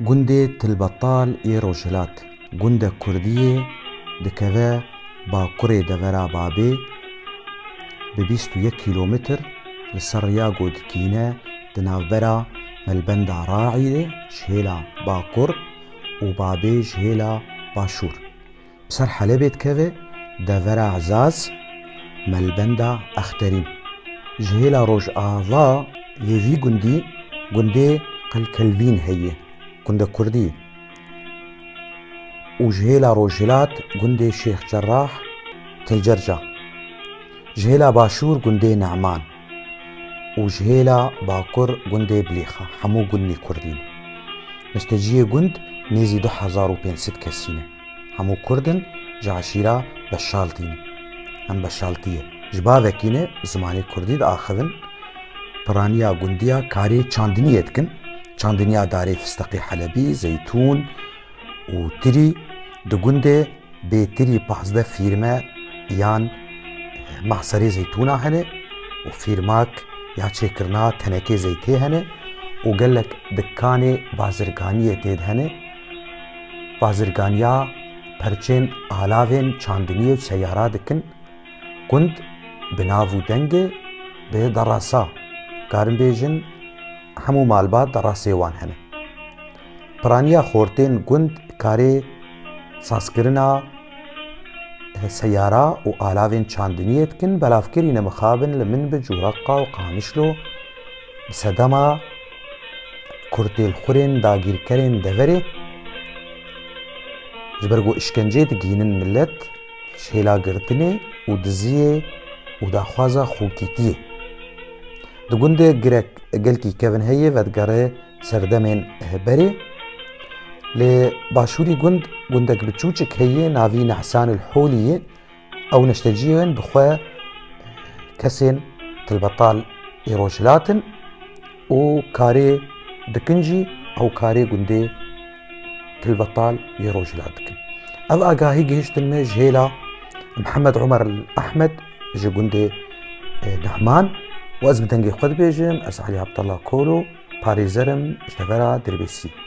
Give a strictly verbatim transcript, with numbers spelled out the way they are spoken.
Gundê Tilbetal yê Rojhilat, gundek kurdî yê, dikeve bakurê devera Babê, bi bîst û yek kîlometr li ser riya ku dikîne di navbera Melbenda Raî de ji hêla bakur û Babê ji hêla başûr. Bi ser Helebê dikeve, devera Ezaz, Melbenda Exterîn. Ji hêla rojava yê vî gundî, gundê Qelkelvîn heye, gundek kurdî. Û ji hêla rojhilat gundê Şêx Cerrah, Tilcerca. Ji hêla başûr gundê Ne'man. Û ji hêla bakur gundê Bilêxa. Hemû gundê kurdî ne. Neşteciyê gund nêzî du hezar û pênc sed kesî ne. Hemû kurd in, ji eşîra Beşaltî ne. Em Beşaltî ye. Ji bavekî ne, zimanê kurdî diaxivin. Piraniya gundiya karê çandiniyê dikin. Çandiniya darê fisteqê Helebî, zeytûn û tirî. Di gundê bêtirî pazdeh fîrme yan mahserê zeytûna hene û fîrmak ya çêkirina tenekê zeytê hene û gelek dikanê bazirganiyê tê de hene. Bazirganiya perçên alavên çandiniyê û seyara dikin. Gund bi nav û dengê, bi derasa, karin bêjin hemû malbat derasê wan hene. Piraniya xortên gund karê sazkirina seyara û alavên çandiniyê dikin, belavkirî ne mixabin li min bi Cûreqa û Qamişlo, bi sedema kurtêlxurên dagîrkerên deverê, ji ber ku îşkencê digihînin millet, ji hêla girtinê û diziyê û daxwaza xokîtiyê. Di gundê girek gelkî kevin heye vedigere serdemên berê. Li başûrî gund, gundek biçûçik heye, navî Nehsan el Holî ye. Ew neşteciyên bi xwe kesên Tilbetal ê Rojhilat in û karê dikin jî, ew karê gundê Tilbetal yê Rojhilat dikin. Ev agahî gihiştin me ji hêla Mihemed Omer Ehmed ji gundê, e, Nehman û ez bi dengê xwe dibêjim, ez Elî Abdullah Kolo, parêzer im ji devera Dirbêsiyê.